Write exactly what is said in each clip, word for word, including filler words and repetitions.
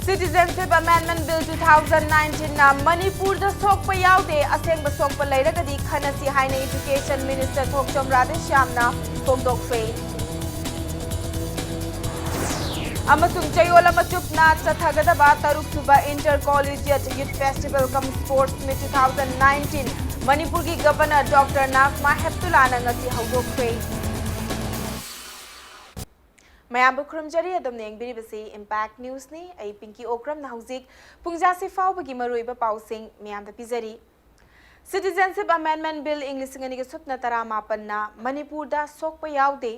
Citizenship Amendment Bill two thousand nineteen ꯅ ꯃꯅꯤꯄꯨꯔꯗ ꯁꯣꯛꯄ ꯌꯥꯎꯗꯦ, ꯑꯁꯦꯡꯕ ꯁꯣꯛꯄ ꯂꯩꯔꯒꯗꯤ ꯈꯟꯅꯁꯤ ꯍꯥꯏꯅ Education Minister ꯊꯣꯛꯆꯣꯝ ꯔꯥꯙꯦꯁ꯭ꯌꯥꯝꯅ ꯐꯣꯡꯗꯣꯛꯈ꯭ꯔꯦ꯫ ꯑꯃꯁꯨꯡ ꯆꯌꯣꯜ ꯑꯃ ꯆꯨꯞꯅ ꯆꯠꯊꯒꯗꯕ ꯇꯔꯨꯛ ꯁꯨꯕ Inter Collegiate Youth Festival cum Sports Meet two thousand nineteen ꯃꯅꯤꯄꯨꯔꯒꯤ Governor Doctor ꯅꯥꯖꯃꯥ ꯍꯦꯞꯇꯨꯂꯥꯅ ꯉꯁꯤ ꯍꯧꯗꯣꯛꯈ꯭ꯔꯦ꯫ ꯃꯌꯥꯝꯕꯨ ꯈꯨꯔꯨꯝꯖꯔꯤ, ꯑꯗꯣꯝꯅ ꯌꯦꯡꯕꯤꯔꯤꯕꯁꯤ Impact News ꯅꯤ꯫ ꯑꯩ ꯄꯤꯡꯀꯤ ꯑꯣꯀ꯭ꯔꯝꯅ ꯍꯧꯖꯤꯛ ꯄꯨꯡꯖꯥꯁꯤ ꯐꯥꯎꯕꯒꯤ ꯃꯔꯨꯑꯣꯏꯕ ꯄꯥꯎꯁꯤꯡ ꯃꯌꯥꯝꯗ ꯄꯤꯖꯔꯤ꯫ Citizenship Amendment Bill ꯏꯪ ꯂꯤꯁꯤꯡ ꯑꯅꯤꯒ ꯁꯨꯞꯅ ꯇꯔꯥꯃꯥꯄꯟꯅ ꯃꯅꯤꯄꯨꯔꯗ ꯁꯣꯛꯄ ꯌꯥꯎꯗꯦ,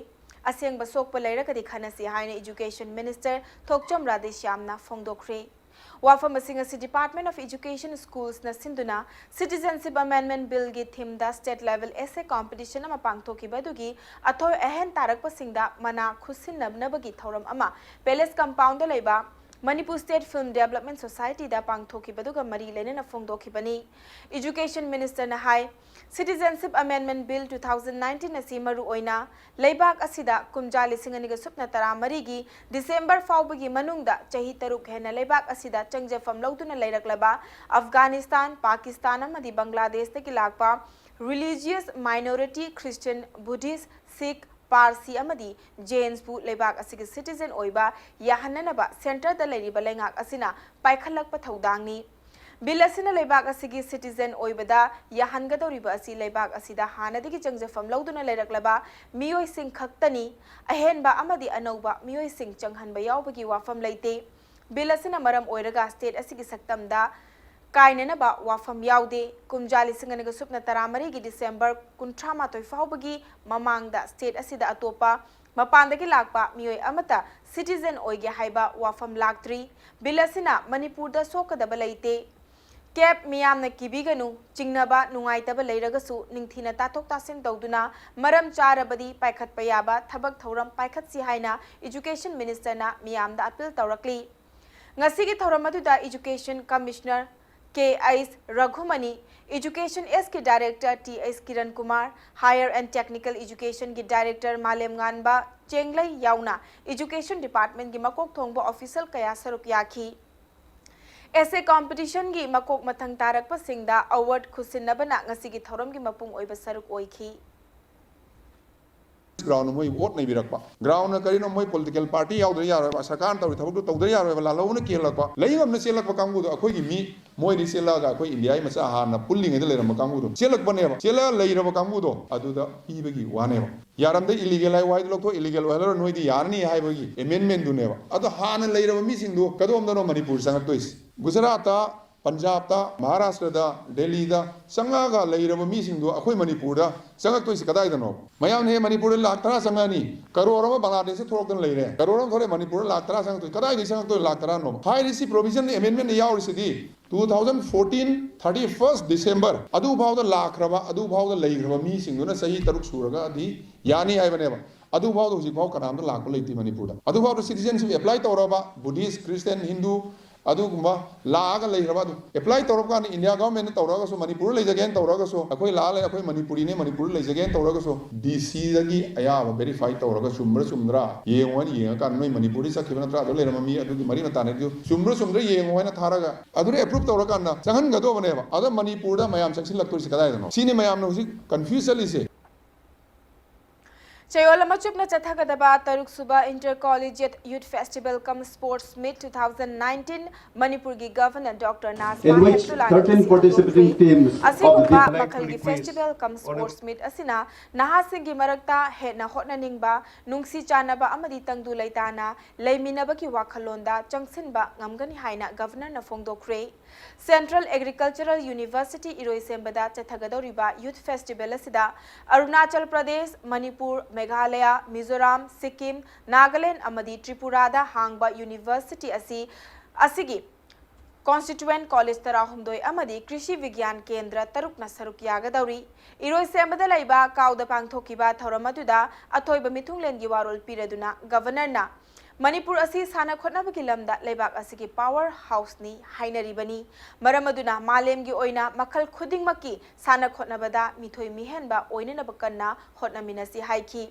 ꯑꯁꯦꯡꯕ ꯁꯣꯛꯄ ꯂꯩꯔꯒꯗꯤ ꯈꯟꯅꯁꯤ ꯍꯥꯏꯅ Education Minister ꯊꯣꯛꯆꯣꯝ ꯔꯥꯙꯦꯁ꯭ꯌꯥꯝꯅ ꯐꯣꯡꯗꯣꯛꯈ꯭ꯔꯦ꯫ ꯋꯥꯐꯝ ꯑꯁꯤ ꯉꯁꯤ Department of Education Schools ꯅ ꯁꯤꯟꯗꯨꯅ Citizenship Amendment Bill ꯒꯤ theme ꯗ state level essay competition ꯑꯃ ꯄꯥꯡꯊꯣꯛꯈꯤꯕ ꯑꯗꯨꯒꯤ ꯑꯊꯣꯏ ꯑꯍꯦꯟ ꯇꯥꯔꯛꯄꯁꯤꯡꯗ ꯃꯅꯥ ꯈꯨꯠꯁꯤꯟꯅꯅꯕꯒꯤ ꯊꯧꯔꯝ ꯑꯃ Palace Compound ꯗ ꯂꯩꯕ Manipur State Film Development Society ꯗ ꯄꯥꯡꯊꯣꯛꯈꯤꯕꯗꯨꯒ ꯃꯔꯤ ꯂꯩꯅꯅ ꯐꯣꯡꯗꯣꯛꯈꯤꯕꯅꯤ꯫ Education Minister ꯅ ꯍꯥꯏ, Citizenship Amendment Bill two thousand nineteen ꯑꯁꯤ ꯃꯔꯨꯑꯣꯏꯅ ꯂꯩꯕꯥꯛ ꯑꯁꯤꯗ ꯀꯨꯝꯖꯥ ꯂꯤꯁꯤꯡ ꯑꯅꯤꯒ ꯁꯨꯞꯅ ꯇꯔꯥꯃꯔꯤꯒꯤ December ꯐꯥꯎꯕꯒꯤ ꯃꯅꯨꯡꯗ ꯆꯍꯤ ꯇꯔꯨꯛ ꯍꯦꯟꯅ ꯂꯩꯕꯥꯛ ꯑꯁꯤꯗ ꯆꯪꯖꯐꯝ ꯂꯧꯗꯨꯅ ꯂꯩꯔꯛꯂꯕ Afghanistan, Pakistan ꯑꯃꯗꯤ Bangladesh ꯇꯒꯤ ꯂꯥꯛꯄ religious minority Christian, Buddhist, Sikh, Parsi ꯑꯃꯗꯤ Jains ꯄꯨ ꯂꯩꯕꯥꯛ ꯑꯁꯤꯒꯤ citizen ꯑꯣꯏꯕ ꯌꯥꯍꯟꯅꯅꯕ centre ꯗ ꯂꯩꯔꯤꯕ ꯂꯩꯉꯥꯛ ꯑꯁꯤꯅ ꯄꯥꯏꯈꯠꯂꯛꯄ ꯊꯧꯗꯥꯡꯅꯤ꯫ Bill ꯑꯁꯤꯅ ꯂꯩꯕꯥꯛ ꯑꯁꯤꯒꯤ citizen ꯑꯣꯏꯕꯗ ꯌꯥꯍꯟꯒꯗꯧꯔꯤꯕ ꯑꯁꯤ ꯂꯩꯕꯥꯛ ꯑꯁꯤꯗ ꯍꯥꯟꯅꯗꯒꯤ ꯆꯪꯖꯐꯝ ꯂꯧꯗꯨꯅ ꯂꯩꯔꯛꯂꯕ ꯃꯤꯑꯣꯏꯁꯤꯡ ꯈꯛꯇꯅꯤ꯫ ꯑꯍꯦꯟꯕ ꯑꯃꯗꯤ ꯑꯅꯧꯕ ꯃꯤꯑꯣꯏꯁꯤꯡ ꯆꯪꯍꯟꯕ ꯌꯥꯎꯕꯒꯤ ꯋꯥꯐꯝ ꯂꯩꯇꯦ꯫ Bill ꯑꯁꯤꯅ ꯃꯔꯝ ꯑꯣꯏꯔꯒ state ꯑꯁꯤꯒꯤ ꯁꯛꯇꯝꯗ ꯀꯥꯏꯅꯅꯕ ꯋꯥꯐꯝ ꯌꯥꯎꯗꯦ꯫ ꯀꯨꯝꯖꯥ ꯂꯤꯁꯤꯡ ꯑꯅꯤꯒ ꯁꯨꯞꯅ ꯇꯔꯥꯃꯔꯤꯒꯤ December ꯀꯨꯟꯊ꯭ꯔꯥ ꯃꯥꯊꯣꯏ ꯐꯥꯎꯕꯒꯤ ꯃꯃꯥꯡꯗ state ꯑꯁꯤꯗ ꯑꯇꯣꯞꯄ ꯃꯄꯥꯟꯗꯒꯤ ꯂꯥꯛꯄ ꯃꯤꯑꯣꯏ ꯑꯃꯠꯇ citizen ꯑꯣꯏꯒꯦ ꯍꯥꯏꯕ ꯋꯥꯐꯝ ꯂꯥꯛꯇ꯭ꯔꯤ꯫ Bill ꯑꯁꯤꯅ ꯃꯅꯤꯄꯨꯔꯗ ꯁꯣꯛꯀꯗꯕ ꯂꯩꯇꯦ꯫ ꯀꯦꯞ, ꯃꯤꯌꯥꯝꯅ ꯀꯤꯕꯤꯒꯅꯨ, ꯆꯤꯡꯅꯕ, ꯅꯨꯡꯉꯥꯏꯇꯕ ꯂꯩꯔꯒꯁꯨ ꯅꯤꯡꯊꯤꯅ ꯇꯥꯊꯣꯛ ꯇꯥꯁꯤꯟ ꯇꯧꯗꯨꯅ ꯃꯔꯝ ꯆꯥꯔꯕꯗꯤ ꯄꯥꯏꯈꯠꯄ ꯌꯥꯕ ꯊꯕꯛ ꯊꯧꯔꯝ ꯄꯥꯏꯈꯠꯁꯤ ꯍꯥꯏꯅ Education Minister ꯅ ꯃꯤꯌꯥꯝꯗ appeal ꯇꯧꯔꯛꯂꯤ꯫ ꯉꯁꯤꯒꯤ ꯊꯧꯔꯝ ꯑꯗꯨꯗ Education Commissioner ꯀꯦ ꯑꯩꯆ ꯔꯘꯨꯃꯅꯤ, ꯏꯖꯨꯀꯦꯁꯟ ꯑꯦꯁꯀꯤ director T H Kiran Kumar, higher and technical ꯏꯖꯨꯀꯦꯁꯟꯒꯤ ꯗꯥꯏꯔꯦꯛꯇꯔ ꯃꯥꯂꯦꯝꯉꯥꯟꯕ ꯆꯦꯡꯂꯩ ꯌꯥꯎꯅ ꯏꯖꯨꯀꯦꯁꯟ ꯗꯤꯄꯥꯔꯠꯃꯦꯟꯒꯤ ꯃꯀꯣꯛ ꯊꯣꯡꯕ ꯑꯣꯐꯤꯁꯤꯌꯦꯜ ꯀꯌꯥ ꯁꯔꯨꯛ ꯌꯥꯈꯤ꯫ ꯑꯦꯁ ꯑꯦ ꯀꯝꯄꯤꯇꯤꯁꯟꯒꯤ ꯃꯀꯣꯛ ꯃꯊꯪ ꯇꯥꯔꯛꯄꯁꯤꯡꯗ ꯑꯦꯋꯥꯔꯗ ꯈꯨꯠꯁꯤꯟꯅꯕꯅ ꯉꯁꯤꯒꯤ ꯊꯧꯔꯝꯒꯤ ꯃꯄꯨꯡ ꯑꯣꯏꯕ ꯁꯔꯨꯛ ꯑꯣꯏꯈꯤ꯫ ꯒ꯭ꯔꯥꯎꯟꯗ ꯃꯣꯏ ꯚꯣꯠ ꯅꯩꯕꯤꯔꯛꯄ꯫ ꯒ꯭ꯔꯥꯎꯟꯗ ꯀꯔꯤꯅꯣ, ꯃꯣꯏ ꯄꯣꯂꯤꯇꯤꯀꯦꯜ ꯄꯥꯔꯇꯤ ꯌꯥꯎꯗ꯭ꯔ ꯌꯥꯔꯣꯏꯕ, ꯁꯔꯀꯥꯔꯅ ꯇꯧꯔꯤ ꯊꯕꯛꯇꯨ ꯇꯧꯗ꯭ꯔ ꯌꯥꯔꯣꯏꯕ, ꯂꯥꯜꯍꯧꯕꯅ ꯀꯤꯍꯜꯂꯛꯄ, ꯂꯩ ꯉꯝꯅ ꯆꯦꯜꯂꯛꯄ ꯀꯥꯡꯕꯨꯗꯣ ꯑꯩꯈꯣꯏꯒꯤ ꯃꯤ, ꯃꯣꯏꯗꯤ ꯆꯦꯜꯂꯛꯑꯒ ꯑꯩꯈꯣꯏ ꯏꯟꯗꯤꯌꯥꯒꯤ ꯃꯆꯥ ꯍꯥꯟꯅ ꯄꯨꯜꯂꯤꯉꯩꯗ ꯂꯩꯔꯝꯕ ꯀꯥꯡꯕꯨꯗꯣ ꯆꯦꯜꯂꯛꯄꯅꯦꯕ꯫ ꯆꯦꯜꯂꯛꯑ ꯂꯩꯔꯕ ꯀꯥꯡꯕꯨꯗꯣ ꯑꯗꯨꯗ ꯄꯤꯕꯒꯤ ꯋꯥꯅꯦꯕ꯫ ꯌꯥꯔꯝꯗꯦ, ꯏꯂꯤꯒꯦꯜ ꯍꯥꯏ ꯋꯥꯍꯩꯗꯨ ꯂꯧꯊꯣꯛ, ꯏꯂꯤꯒꯦꯜ ꯑꯣꯏꯍꯜꯂꯔꯣꯏ, ꯅꯣꯏꯗꯤ ꯌꯥꯔꯅꯤ ꯍꯥꯏꯕꯒꯤ ꯑꯦꯃꯦꯟꯃꯦꯟꯗꯨꯅꯦꯕ꯫ ꯑꯗꯣ ꯍꯥꯟꯅ ꯂꯩꯔꯕ ꯃꯤꯁꯤꯡꯗꯣ ꯀꯗꯣꯝꯗꯅꯣ ꯃꯅꯤꯄꯨꯔ ꯆꯪꯉꯛꯇꯣꯏꯁꯦ? ꯒꯨꯖꯔꯥꯠꯇ, ꯄꯟꯖꯥꯕꯇ, ꯃꯍꯥꯔꯥꯁꯇ꯭ꯔꯗ, ꯗꯦꯜꯂꯤꯗ ꯆꯪꯉꯛꯑꯒ ꯂꯩꯔꯕ ꯃꯤꯁꯤꯡꯗꯣ ꯑꯩꯈꯣꯏ ꯃꯅꯤꯄꯨꯔꯗ ꯆꯪꯉꯛꯇꯣꯏꯁꯤ ꯀꯗꯥꯏꯗꯅꯣ? ꯃꯌꯥꯝꯅ ꯍꯦ ꯃꯅꯤꯄꯨꯔꯗ ꯂꯥꯛ ꯇꯔꯥ ꯆꯪꯉꯛꯑꯅꯤ, ꯀꯔꯣꯔ ꯑꯃ ꯕꯪꯒ꯭ꯂꯥꯗꯦꯁꯇ ꯊꯣꯛꯂꯛꯇꯅ ꯂꯩꯔꯦ, ꯀꯔꯣꯔ ꯑꯃ ꯊꯣꯛꯂꯛꯑꯦ, ꯃꯅꯤꯄꯨꯔꯗ ꯂꯥꯛ ꯇꯔꯥ ꯆꯪꯉꯛꯇꯣꯏꯁꯤ ꯀꯗꯥꯏꯗꯒꯤ ꯆꯪꯉꯛꯇꯣꯏꯅꯣ ꯂꯥꯛ ꯇꯔꯥꯅꯣ? ꯍꯥꯏꯔꯤꯁꯤ ꯄ꯭ꯔꯣꯕꯤꯖꯟ ꯑꯦꯃꯦꯟꯃꯦꯟꯗ ꯌꯥꯎꯔꯤꯁꯤꯗꯤ two thousand fourteen thirty first December ꯑꯗꯨꯐꯥꯎꯗ ꯂꯥꯛꯈ꯭ꯔꯕ, ꯑꯗꯨꯐꯥꯎꯗ ꯂꯩꯈ꯭ꯔꯕ ꯃꯤꯁꯤꯡꯗꯨꯅ ꯆꯍꯤ ꯇꯔꯨꯛ ꯁꯨꯔꯒꯗꯤ ꯌꯥꯅꯤ ꯍꯥꯏꯕꯅꯦꯕ꯫ ꯑꯗꯨꯐꯥꯎꯗ ꯍꯧꯖꯤꯛꯐꯥꯎ ꯀꯅꯥꯝꯇ ꯂꯥꯛꯄ ꯂꯩꯇꯦ ꯃꯅꯤꯄꯨꯔꯗ꯫ ꯑꯗꯨꯐꯥꯎꯗ ꯁꯤꯇꯤꯖꯦꯟꯁꯤꯞ ꯑꯦꯄ꯭ꯂꯥꯏ ꯇꯧꯔꯕ ꯕꯨꯙꯤꯁ, ꯈ꯭ꯔꯤꯁꯇꯤꯌꯟ, ꯍꯤꯟꯗꯨ, ꯑꯗꯨꯒꯨꯝꯕ ꯂꯥꯛꯑꯒ ꯂꯩꯈ꯭ꯔꯕ ꯑꯗꯨ ꯑꯦꯄ꯭ꯂꯥꯏ ꯇꯧꯔꯕ ꯀꯥꯟꯗ ꯏꯟꯗꯤꯌꯥ ꯒꯚꯔꯟꯃꯦꯟꯠꯅ ꯇꯧꯔꯒꯁꯨ, ꯃꯅꯤꯄꯨꯔꯗ ꯂꯩꯖꯒꯦꯅ ꯇꯧꯔꯒꯁꯨ, ꯑꯩꯈꯣꯏ ꯂꯥꯛꯑ ꯂꯩ, ꯑꯩꯈꯣꯏ ꯃꯅꯤꯄꯨꯔꯤꯅꯦ, ꯃꯅꯤꯄꯨꯔꯗ ꯂꯩꯖꯒꯦꯅ ꯇꯧꯔꯒꯁꯨ ꯗꯤ ꯁꯤꯗꯒꯤ ꯑꯌꯥꯕ ꯚꯦꯔꯤꯐꯥꯏ ꯇꯧꯔꯒ ꯆꯨꯝꯕ꯭ꯔꯥ ꯆꯨꯝꯗ꯭ꯔꯥ ꯌꯦꯡꯉꯣ ꯍꯥꯏꯅ ꯌꯦꯡꯉꯀꯥꯟꯗ ꯅꯣꯏ ꯃꯅꯤꯄꯨꯔꯗꯒꯤ ꯆꯠꯈꯤꯕ ꯅꯠꯇ꯭ꯔꯥ, ꯑꯗꯨ ꯂꯩꯔꯝꯕ ꯃꯤ ꯑꯗꯨꯒꯤ ꯃꯔꯤ ꯃꯇꯥꯅꯤꯗꯨ ꯆꯨꯝꯕ꯭ꯔꯥ ꯆꯨꯝꯗ꯭ꯔꯥ ꯌꯦꯡꯉꯣ ꯍꯥꯏꯅ ꯊꯥꯔꯒ ꯑꯗꯨꯗ ꯑꯦꯄ꯭ꯔꯨꯞ ꯇꯧꯔꯀꯥꯟꯗ ꯆꯪꯍꯟꯒꯗꯧꯕꯅꯦꯕ꯫ ꯑꯗ ꯃꯅꯤꯄꯨꯔꯗ ꯃꯌꯥꯝ ꯆꯪꯁꯤꯜꯂꯛꯇꯣꯏꯁꯤ ꯀꯗꯥꯏꯗꯅꯣ? ꯁꯤꯅꯤ ꯃꯌꯥꯝꯅ ꯍꯧꯖꯤꯛ ꯀꯟꯐ꯭ꯌꯨꯁ ꯆꯠꯂꯤꯁꯦ꯫ ꯆꯌꯣꯜ ꯑꯃ ꯆꯨꯞꯅ ꯆꯠꯊꯒꯗꯕ ꯇꯔꯨꯛ ꯁꯨꯕ inter collegiate youth festival cum sports meet two thousand nineteen ꯃꯅꯤꯄꯨꯔꯒꯤ governor doctor Najma in which ꯍꯦꯞꯇꯨꯂꯥꯅ certain ꯉꯁꯤ ꯍꯧꯗꯣꯛꯈ꯭ꯔꯦ꯫ participating teams of the ꯑꯁꯤꯒꯨꯝꯕ Big ꯃꯈꯜꯒꯤ ꯐꯦꯁꯇꯤꯚꯦꯜ ꯀꯝ ꯁ꯭ꯄꯣꯔꯠꯁ ꯃꯤꯠ ꯑꯁꯤꯅ ꯅꯍꯥꯁꯤꯡꯒꯤ ꯃꯔꯛꯇ ꯍꯦꯟꯅ ꯍꯣꯠꯅꯅꯤꯡꯕ, ꯅꯨꯡꯁꯤ ꯆꯥꯟꯅꯕ ꯑꯃꯗꯤ ꯇꯪꯗꯨ ꯂꯩꯇꯥꯅ ꯂꯩꯃꯤꯟꯅꯕꯒꯤ ꯋꯥꯈꯜꯂꯣꯟꯗ ꯆꯪꯁꯤꯟꯕ ꯉꯝꯒꯅꯤ ꯍꯥꯏꯅ ꯒꯚꯔꯅꯔꯅ ꯐꯣꯡꯗꯣꯛꯈ꯭ꯔꯦ꯫ Central Agricultural University ꯏꯔꯣꯏꯁꯦꯝꯕꯗ ꯆꯠꯊꯒꯗꯧꯔꯤꯕ ꯌꯨꯠ ꯐꯦꯁꯇꯤꯚꯦꯜ ꯑꯁꯤꯗ ꯑꯔꯨꯅꯥꯆꯜ ꯄ꯭ꯔꯗꯦꯁ, ꯃꯅꯤꯄꯨꯔ, ꯃꯦꯘꯥꯂꯌꯥ, ꯃꯤꯖꯣꯔꯥꯝ, ꯁꯤꯛꯀꯤꯝ, ꯅꯥꯒꯥꯂꯦꯟ ꯑꯃꯗꯤ ꯇ꯭ꯔꯤꯄꯨꯔꯥꯗ ꯍꯥꯡꯕ ꯌꯨꯅꯤꯚꯔꯁꯤꯇꯤ ꯑꯁꯤ, ꯑꯁꯤꯒꯤ ꯀꯣꯟꯁꯇꯤꯇ꯭ꯌꯨꯌꯦꯟꯠ ꯀꯣꯂꯦꯖ ꯇꯔꯥꯍꯨꯝꯗꯣꯏ ꯑꯃꯗꯤ ꯀ꯭ꯔꯤꯁꯤ ꯕꯤꯒ꯭ꯌꯥꯟ ꯀꯦꯟꯗ꯭ꯔ ꯇꯔꯨꯛꯅ ꯁꯔꯨꯛ ꯌꯥꯒꯗꯧꯔꯤ꯫ ꯏꯔꯣꯏꯁꯦꯝꯕꯗ ꯂꯩꯕ ꯀꯥꯎꯗ ꯄꯥꯡꯊꯣꯛꯈꯤꯕ ꯊꯧꯔꯝ ꯑꯗꯨꯗ ꯑꯊꯣꯏꯕ ꯃꯤꯊꯨꯡꯂꯦꯟꯒꯤ ꯋꯥꯔꯣꯜ ꯄꯤꯔꯗꯨꯅ ꯒꯚꯔꯅꯔꯅ ꯃꯅꯤꯄꯨꯔ ꯑꯁꯤ ꯁꯥꯟꯅ ꯈꯣꯠꯅꯕꯒꯤ ꯂꯝꯗ ꯂꯩꯕꯥꯛ ꯑꯁꯤꯒꯤ power houseꯅꯤ ꯍꯥꯏꯅꯔꯤꯕꯅꯤ꯫ ꯃꯔꯝ ꯑꯗꯨꯅ ꯃꯥꯂꯦꯝꯒꯤ ꯑꯣꯏꯅ ꯃꯈꯜ ꯈꯨꯗꯤꯡꯃꯛꯀꯤ ꯁꯥꯟꯅ ꯈꯣꯠꯅꯕꯗ ꯃꯤꯊꯣꯏ ꯃꯤꯍꯦꯟꯕ ꯑꯣꯏꯅꯅꯕ ꯀꯟꯅ ꯍꯣꯠꯅꯃꯤꯟꯅꯁꯤ ꯍꯥꯏꯈꯤ꯫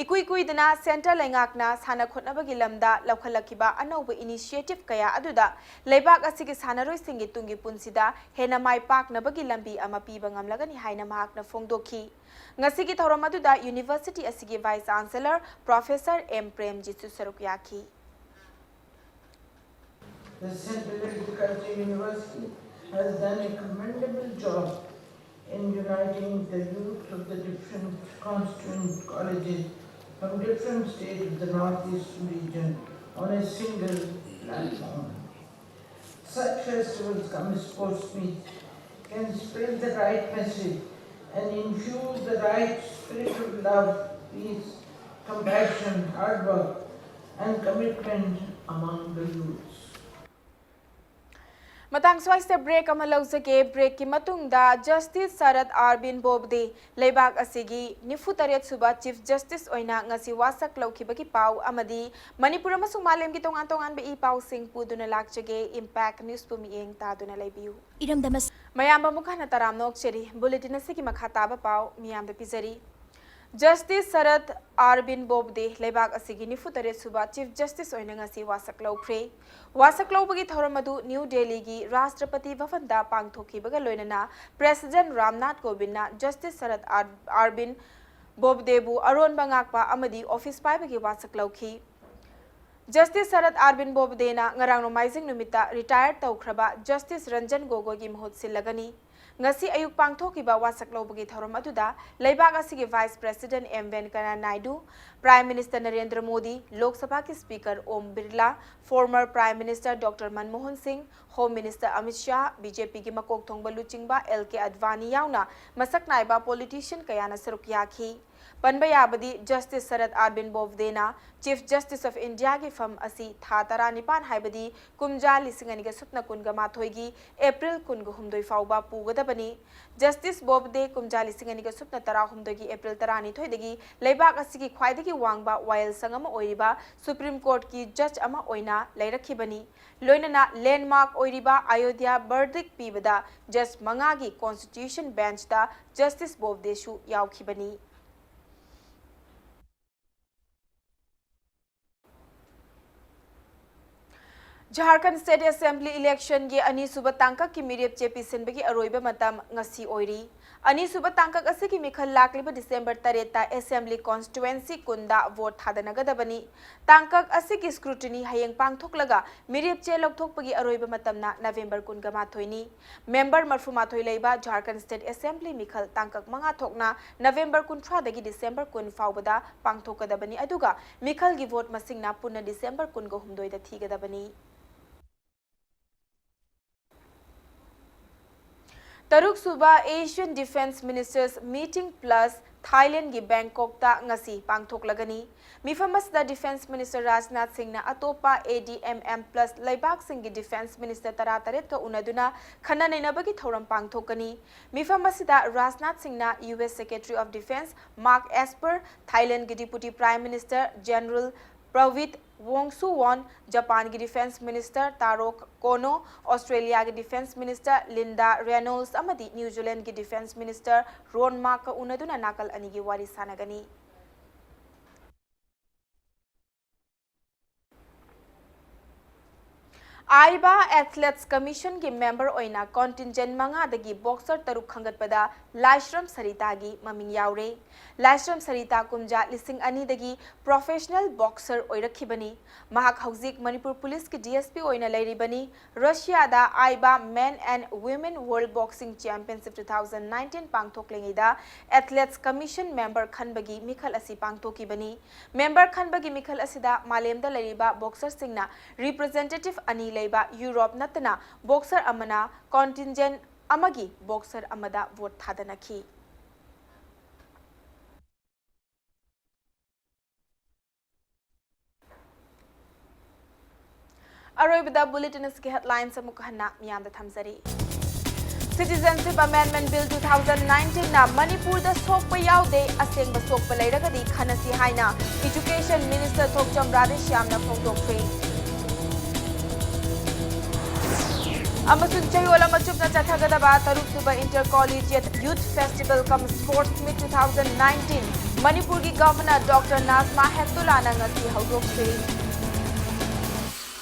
ꯏꯀꯨꯏ ꯀꯨꯏꯗꯅ centre ꯂꯩꯉꯥꯛꯅ ꯁꯥꯟꯅ ꯈꯣꯠꯅꯕꯒꯤ ꯂꯝꯗ ꯂꯧꯈꯠꯂꯛꯈꯤꯕ ꯑꯅꯧꯕ initiative ꯀꯌꯥ ꯑꯗꯨꯗ ꯂꯩꯕꯥꯛ ꯑꯁꯤꯒꯤ ꯁꯥꯟꯅꯔꯣꯏꯁꯤꯡꯒꯤ ꯇꯨꯡꯒꯤ ꯄꯨꯟꯁꯤꯗ ꯍꯦꯟꯅ ꯃꯥꯏ ꯄꯥꯛꯅꯕꯒꯤ ꯂꯝꯕꯤ ꯑꯃ ꯄꯤꯕ ꯉꯝꯂꯒꯅꯤ ꯍꯥꯏꯅ ꯃꯍꯥꯛꯅ ꯐꯣꯡꯗꯣꯛꯈꯤ꯫ ꯉꯁꯤꯒꯤ ꯊꯧꯔꯝ ꯑꯗꯨꯗ university ꯑꯁꯤꯒꯤ vice chancellor professor ꯑꯦꯝ ꯄ꯭ꯔꯦꯝꯖꯤꯠꯁꯨ ꯁꯔꯨꯛ ꯌꯥꯈꯤ꯫ The Central Agriculture University has done a commendable job in uniting the youth of the different constituent colleges from different states of the Northeast region on a single platform. Such festivals cum sports meets can spread the right message and infuse the right spirit of love, peace, compassion, hard work, and commitment among the youths. ꯃꯇꯥꯡ ꯁ꯭ꯋꯥꯏꯁꯤꯗ break ꯑꯃ ꯂꯧꯖꯒꯦ꯫ Breakꯀꯤ ꯃꯇꯨꯡꯗ Justice ꯁꯔꯠ ꯑꯥꯔꯕꯤꯟ ꯕꯣꯕꯗꯦ ꯂꯩꯕꯥꯛ ꯑꯁꯤꯒꯤ ꯅꯤꯐꯨ ꯇꯔꯦꯠ ꯁꯨꯕ Chief Justice ꯑꯣꯏꯅ ꯉꯁꯤ ꯋꯥꯁꯛ ꯂꯧꯈꯤꯕꯒꯤ ꯄꯥꯎ ꯑꯃꯗꯤ ꯃꯅꯤꯄꯨꯔ ꯑꯃꯁꯨꯡ ꯃꯥꯂꯦꯝꯒꯤ ꯇꯣꯉꯥꯟ ꯇꯣꯉꯥꯟꯕ ꯏ ꯄꯥꯎꯁꯤꯡ ꯄꯨꯗꯨꯅ ꯂꯥꯛꯆꯒꯦ꯫ Impact Newsꯄꯨ ꯃꯤꯠꯌꯦꯡ ꯇꯥꯗꯨꯅ ꯂꯩꯕꯤꯌꯨ꯫ ꯏꯔꯝꯗꯝ ꯑꯁ- ꯃꯌꯥꯝꯕ ꯑꯃꯨꯛ ꯍꯟꯅ ꯇꯔꯥꯝꯅ ꯑꯣꯛꯆꯔꯤ꯫ Bulletin ꯑꯁꯤꯒꯤ ꯃꯈꯥ ꯇꯥꯕ ꯄꯥꯎ ꯃꯤꯌꯥꯝꯗ ꯄꯤꯖꯔꯤ꯫ Justice ꯁꯔꯠ ꯑꯥꯔꯕꯤꯟ ꯕꯣꯕꯗꯦ ꯂꯩꯕꯥꯛ ꯑꯁꯤꯒꯤ ꯅꯤꯐꯨ ꯇꯔꯦꯠ ꯁꯨꯕ Chief Justice ꯑꯣꯏꯅ ꯉꯁꯤ ꯋꯥꯁꯛ ꯂꯧꯈ꯭ꯔꯦ꯫ ꯋꯥꯁꯛ ꯂꯧꯕꯒꯤ ꯊꯧꯔꯝ ꯑꯗꯨ ꯅ꯭ꯌꯨ ꯗꯦꯜꯂꯤꯒꯤ ꯔꯥꯁꯇ꯭ꯔꯄꯇꯤ ꯚꯕꯟꯗ ꯄꯥꯡꯊꯣꯛꯈꯤꯕꯒ ꯂꯣꯏꯅꯅ President ꯔꯥꯝꯅꯥꯊ ꯀꯣꯕꯤꯟꯗꯅ Justice ꯁꯔꯠ ꯑꯥꯔ-, ꯑꯥꯔꯕꯤꯟ ꯕꯣꯕꯗꯦꯕꯨ ꯑꯔꯣꯟꯕ ꯉꯥꯛꯄ ꯑꯃꯗꯤ office ꯄꯥꯏꯕꯒꯤ ꯋꯥꯁꯛ ꯂꯧꯈꯤ꯫ Justice ꯁꯔꯠ ꯑꯥꯔꯕꯤꯟ ꯕꯣꯕꯗꯦꯅ ꯉꯔꯥꯡ ꯅꯣꯡꯃꯥꯏꯖꯤꯡ ꯅꯨꯃꯤꯠꯇ retire ꯇꯧꯈ꯭ꯔꯕ Justice ꯔꯟꯖꯟ ꯒꯣꯒꯣꯏꯒꯤ ꯃꯍꯨꯠ ꯁꯤꯜꯂꯒꯅꯤ꯫ ꯉꯁꯤ ꯑꯌꯨꯛ ꯄꯥꯡꯊꯣꯛꯈꯤꯕ ꯋꯥꯁꯛ ꯂꯧꯕꯒꯤ ꯊꯧꯔꯝ ꯑꯗꯨꯗ ꯂꯩꯕꯥꯛ ꯑꯁꯤꯒꯤ Vice President M Venkaiah Naidu, Prime Minister Narendra Modi, Lok ꯁꯚꯥꯒꯤ Speaker Om Birla, former Prime Minister doctor Manmohan Singh, Home Minister Amit Shah, B J ꯄꯤꯒꯤ ꯃꯀꯣꯛ ꯊꯣꯡꯕ ꯂꯨꯆꯤꯡꯕ ꯑꯦꯜ ꯀꯦ ꯑꯗꯚꯥꯅꯤ ꯌꯥꯎꯅ ꯃꯁꯛ ꯅꯥꯏꯕ politician ꯀꯌꯥꯅ ꯁꯔꯨꯛ ꯌꯥꯈꯤ꯫ ꯄꯟꯕ ꯌꯥꯕꯗꯤ, Justice shirt Arbin ꯕꯣꯕꯗꯦꯅ Chief Justice of Indiaꯒꯤ ꯐꯝ ꯑꯁꯤ ꯊꯥ ꯇꯔꯥꯅꯤꯄꯥꯟ, ꯍꯥꯏꯕꯗꯤ ꯀꯨꯝꯖꯥ ꯂꯤꯁꯤꯡ ꯑꯅꯤꯒ ꯁꯨꯞꯅ ꯀꯨꯟꯒ ꯃꯥꯊꯣꯏꯒꯤ April ꯀꯨꯟꯒ ꯍꯨꯝꯗꯣꯏ ꯐꯥꯎꯕ ꯄꯨꯒꯗꯕꯅꯤ꯫ Justice ꯕꯣꯕꯗꯦ ꯀꯨꯝꯖꯥ ꯂꯤꯁꯤꯡ ꯑꯅꯤꯒ ꯁꯨꯞꯅ ꯇꯔꯥꯍꯨꯝꯗꯣꯏꯒꯤ April ꯇꯔꯥꯅꯤꯊꯣꯏꯗꯒꯤ ꯂꯩꯕꯥꯛ ꯑꯁꯤꯒꯤ ꯈ꯭ꯋꯥꯏꯗꯒꯤ ꯋꯥꯡꯕ ꯋꯥꯌꯦꯜꯁꯪ ꯑꯃ ꯑꯣꯏꯔꯤꯕ Supreme Courtꯀꯤ judge ꯑꯃ ꯑꯣꯏꯅ ꯂꯩꯔꯛꯈꯤꯕꯅꯤ꯫ ꯂꯣꯏꯅꯅ landmark ꯑꯣꯏꯔꯤꯕ ꯑꯌꯣꯙ꯭ꯌꯥ verdict ꯄꯤꯕꯗ judge ꯃꯉꯥꯒꯤ Constitution benchꯇ Justice ꯕꯣꯕꯗꯦꯁꯨ ꯌꯥꯎꯈꯤꯕꯅꯤ꯫ ꯖꯥꯔꯈꯟꯗ State Assembly electionꯒꯤ ꯑꯅꯤꯁꯨꯕ ꯇꯥꯡꯀꯛꯀꯤ ꯃꯤꯔꯦꯞ ꯆꯦ ꯄꯤꯁꯤꯟꯕꯒꯤ ꯑꯔꯣꯏꯕ ꯃꯇꯝ ꯉꯁꯤ ꯑꯣꯏꯔꯤ꯫ ꯑꯅꯤꯁꯨꯕ ꯇꯥꯡꯀꯛ ꯑꯁꯤꯒꯤ ꯃꯤꯈꯜ ꯂꯥꯛꯂꯤꯕ December ꯇꯔꯦꯠꯇ Assembly Constituency ꯀꯨꯟꯗ vote ꯊꯥꯗꯅꯒꯗꯕꯅꯤ꯫ ꯇꯥꯡꯀꯛ ꯑꯁꯤꯒꯤ scrutiny ꯍꯌꯦꯡ ꯄꯥꯡꯊꯣꯛꯂꯒ ꯃꯤꯔꯦꯞ ꯆꯦ ꯂꯧꯊꯣꯛꯄꯒꯤ ꯑꯔꯣꯏꯕ ꯃꯇꯝꯅ November ꯀꯨꯟꯒ ꯃꯥꯊꯣꯏꯅꯤ꯫ Member ꯃꯔꯐꯨ ꯃꯥꯊꯣꯏ ꯂꯩꯕ ꯖꯥꯔꯈꯟꯗ State Assembly ꯃꯤꯈꯜ ꯇꯥꯡꯀꯛ ꯃꯉꯥ ꯊꯣꯛꯅ November ꯀꯨꯟꯊ꯭ꯔꯥꯗꯒꯤ December ꯀꯨꯟ ꯐꯥꯎꯕꯗ ꯄꯥꯡꯊꯣꯛꯀꯗꯕꯅꯤ, ꯑꯗꯨꯒ ꯃꯤꯈꯜꯒꯤ vote ꯃꯁꯤꯡꯅ ꯄꯨꯟꯅ December ꯀꯨꯟꯒ ꯍꯨꯝꯗꯣꯏꯗ ꯊꯤꯒꯗꯕꯅꯤ꯫ ꯇꯔꯨꯛꯁꯨꯕ Asian Defence Ministers Meeting plus Thailandꯒꯤ Bangkokꯇ ꯉꯁꯤ ꯄꯥꯡꯊꯣꯛꯂꯒꯅꯤ꯫ ꯃꯤꯐꯝ ꯑꯁꯤꯗ Defence Minister ꯔꯥꯖꯅꯥꯊ ꯁꯤꯡꯅ ꯑꯇꯣꯞꯄ ADMM plus ꯂꯩꯕꯥꯛꯁꯤꯡꯒꯤ Defence Minister ꯇꯔꯥꯇꯔꯦꯠꯀ ꯎꯅꯗꯨꯅ ꯈꯟꯅ ꯅꯩꯅꯕꯒꯤ ꯊꯧꯔꯝ ꯄꯥꯡꯊꯣꯛꯀꯅꯤ꯫ ꯃꯤꯐꯝ ꯑꯁꯤꯗ ꯔꯥꯖꯅꯥꯊ ꯁꯤꯡꯅ US Secretary of Defence Mark Esper, Thailandꯒꯤ Deputy Prime Minister General Prawit Wongsuwon, ꯖꯄꯥꯟꯒꯤ Defence Minister Taro Kono, ꯑꯣꯁꯇ꯭ꯔꯦꯂꯤꯌꯥꯒꯤ Defence Minister Linda Reynolds ꯑꯃꯗꯤ ꯅ꯭ꯌꯨ ꯖꯤꯂꯦꯟꯗꯒꯤ Defence Minister Ron Markꯀ ꯎꯅꯗꯨꯅ ꯅꯥꯀꯜ ꯑꯅꯤꯒꯤ ꯋꯥꯔꯤ ꯁꯥꯟꯅꯒꯅꯤ꯫ ꯑꯥꯏꯕꯥ Athletes Commissionꯒꯤ member ꯑꯣꯏꯅ contingent ꯃꯉꯥꯗꯒꯤ boxer ꯇꯔꯨꯛ ꯈꯟꯒꯠꯄꯗ ꯂꯥꯏꯁ꯭ꯔꯝ ꯁꯔꯤꯇꯥꯒꯤ ꯃꯃꯤꯡ ꯌꯥꯎꯔꯦ꯫ ꯂꯥꯏꯁ꯭ꯔꯝ ꯁꯔꯤꯇꯥ ꯀꯨꯝꯖꯥ ꯂꯤꯁꯤꯡ ꯑꯅꯤꯗꯒꯤ professional boxer ꯑꯣꯏꯔꯛꯈꯤꯕꯅꯤ꯫ ꯃꯍꯥꯛ ꯍꯧꯖꯤꯛ ꯃꯅꯤꯄꯨꯔ ꯄꯨꯂꯤꯁꯀꯤ DSP ꯑꯣꯏꯅ ꯂꯩꯔꯤꯕꯅꯤ꯫ ꯔꯁꯤꯌꯥꯗ ꯑꯥꯏꯕꯥ Men and Women World Boxing Championship two thousand nineteen ꯄꯥꯡꯊꯣꯛꯂꯤꯉꯩꯗ Athletes Commission member ꯈꯟꯕꯒꯤ ꯃꯤꯈꯜ ꯑꯁꯤ ꯄꯥꯡꯊꯣꯛꯈꯤꯕꯅꯤ꯫ Member ꯈꯟꯕꯒꯤ ꯃꯤꯈꯜ ꯑꯁꯤꯗ ꯃꯥꯂꯦꯝꯗ ꯂꯩꯔꯤꯕ boxerꯁꯤꯡꯅ representative ꯑꯅꯤ ꯂꯩꯕ ꯌꯨꯔꯣꯞ ꯅꯠꯇꯅ boxer ꯑꯃꯅ contingent ꯑꯃꯒꯤ boxer ꯑꯃꯗ vote ꯊꯥꯗꯅꯈꯤ꯫ ꯑꯔꯣꯏꯕꯗ bulletin ꯑꯁꯤꯒꯤ headlines ꯑꯃꯨꯛ ꯍꯟꯅ ꯃꯤꯌꯥꯝꯗ ꯊꯝꯖꯔꯤ꯫ Citizenship Amendment Bill two thousand nineteen ꯅ ꯃꯅꯤꯄꯨꯔꯗ ꯁꯣꯛꯄ ꯌꯥꯎꯗꯦ, ꯑꯁꯦꯡꯕ ꯁꯣꯛꯄ ꯂꯩꯔꯒꯗꯤ ꯈꯟꯅꯁꯤ ꯍꯥꯏꯅ Education Minister ꯊꯣꯛꯆꯝ ꯔꯥꯙꯦꯁ꯭ꯌꯥꯝꯅ ꯐꯣꯡꯗꯣꯛꯈ꯭ꯔꯦ꯫ ꯑꯃꯁꯨꯡ ꯆꯌꯣꯜ ꯑꯃ ꯆꯨꯞꯅ ꯆꯠꯊꯒꯗꯕ ꯇꯔꯨꯛꯁꯨꯕ Inter Collegiate Youth Festival cum Sports Meet two thousand nineteen ꯃꯅꯤꯄꯨꯔꯒꯤ Governor Doctor ꯅꯥꯖꯃꯥ ꯍꯦꯞꯇꯨꯂꯥꯅ ꯉꯁꯤ ꯍꯧꯗꯣꯛꯈ꯭ꯔꯦ꯫